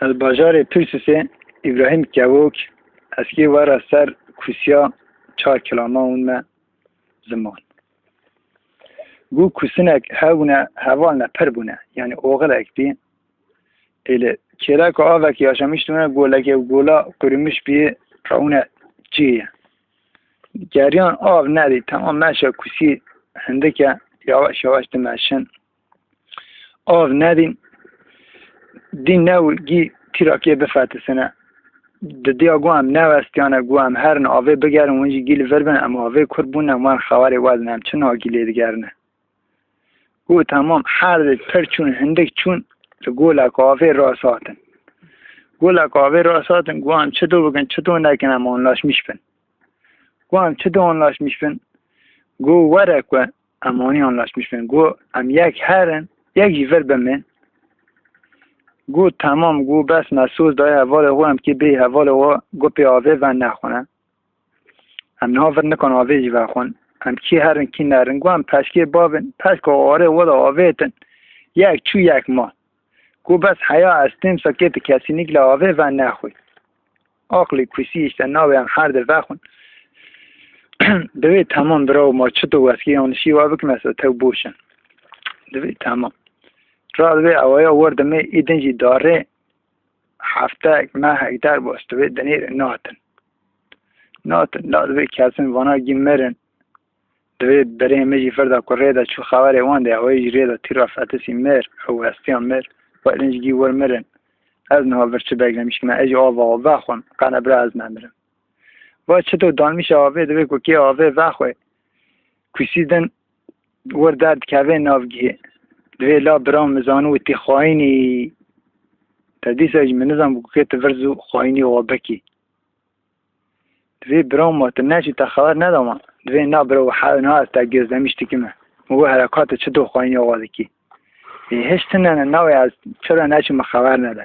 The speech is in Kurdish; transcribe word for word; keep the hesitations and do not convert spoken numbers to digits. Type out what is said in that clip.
Li bajarê Pirsûsê Îbrahîm Kevok eskê were ser kusiya çar kilama hûn me ziman. Gu kusinek hebûne, heval ne pir bûne, yanî oxirek bî. Êlê kêleka avekî yaşamîş dibûne, golekê û gola qurumuş bî, rewûne cihê. Geriyan av nedî, temam meşe kusî hindike, yavaş yavaş dimeşin. Av nedîn, dî newil gî tîrakê bifetisine. Didiya gu em newestiyane, gu em herin avê bigerin, hûn jî gî li vir bin, em avê kur bûne, em wan xewerê wezin, em çi nagî lê digerine. Gu temam, her di pir çûn, hindik çûn, li golek avê rast hatin. Golek avê rast hatin, gu em çito bikin, çito nekin, em anlaşmiş bin. Gu em çito anlaşmiş bin, gu were ku em anî anlaşmiş bin. Gu em yek herin, yek jî vir bimên. Gu temam, gu bes me soz daye hevalê xwe, em kê bê hevalê xwe, gu pê avê ve nexwine. Em niha vir nikan avê jî vexwin. Em kî herin, kî nerin. Gu em peşkê bavin, peşka arê we de avêtin. Yek çû, yek ma. Gu bes heya ez têm sakê tu kesînik li avê ve nexwî. Aqlî kusî işte navê em her di vexwin. Divê temam birawo ma çito weskî yanlişî wa bikim ez tew boşin. Divê temam. Ra divê ewaya werdimê îdin jî darê heftek mehek derbas divê dinêrin natin. Natin la divê kesin vana gî mirin. Divê berê me jî vir da ku rê de çû xewerê wan de, ew ê jî rê de tîra fetisî mir, ew hestiya mir, we linc gî wir mirin. Ez niha vir çi beklemiş me, ez jî ava ava vexwim, qene bira ez nemirim. Va çito dalmîşa avê divê ku kê avê vexwe, kusî din wir derdikeve nav gihê. Divê la bira min zanû tî xayînî. Te dîsa jî min nizan bû ku kê tu vir zû xayînî wa bikî. Divê bira ma tu neçî te xeber neda ma. Divê na bira û he na ez te gözlemiş dikime. Û wê herekatê çi doxayîniya wa dikî. Ê hiç tune ne navê ez çira neçî min xeber neday.